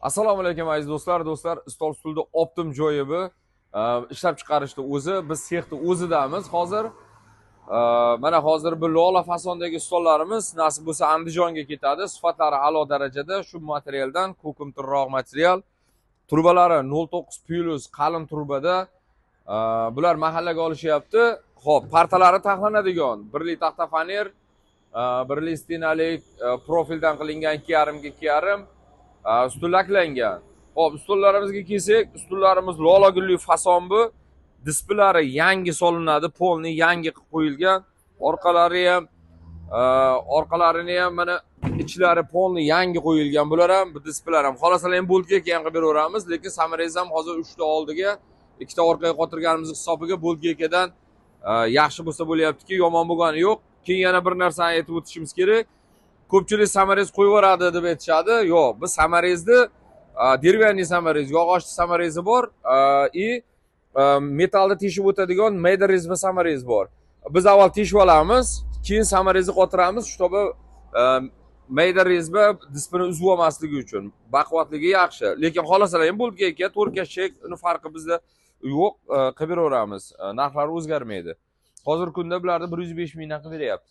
Assalomu alaykum, aziz do'stlar. Do'stlar, stol stulda optim joyi bu. Ishlab chiqarishni o'zi, biz sexni o'zidamiz hozir. Mana hozir bu lola fasondagi stollarimiz nasib bo'lsa Andijonga ketadi. Sifatlari a'lo darajada, shu materialdan, ko'kimtirroq material. Trubalari 0.9 plus qalin trubada. Bular mahallaga olishyapti. Xo'p, partalari taxlanadigan, birli taxta faner, birli stenalik, profildan qilingan 2,5 ga 2,5, stul laklangan. Xo'p, stullarimizga kelsak, stullarimiz lola gulli fason bu. Displari yangi solinadi, polni yangi qilib qo'yilgan. Orqalari ham, orqalarini ham mana ichlari polni yangi qo'yilgan bular ham, bu displar ham. Xohlasalar ham boltga ham qilib beraveramiz, lekin саморез ham hozir 3 ta oldiga, 2 ta orqaga qotirganimiz hisobiga boltgekadan yaxshi bo'lsa bo'lyaptiki, yomon bo'lgani yo'q. Keyin yana bir narsani aytib o'tishimiz kerak. Ko'pchilik саморез qo'yib yuboradi deb aytishadi. Yo'q, biz саморез ni, деревянный саморез, yog'ochli саморез i bor и metallni teshib o'tadigan mayda резьба саморез bor. Biz avval teshib olamiz, keyin саморез ni qotiramiz, чтобы mayda резьба dispini uzib olmasligi uchun. Baquvvatligi yaxshi. Lekin xohlasalar ham boltga, to'rtburchak, uni farqi bizda yo'q, qilib beraveramiz. Narxlari o'zgarmaydi. Hozirgi kunda bularni 105 mingdan qilib beryapti.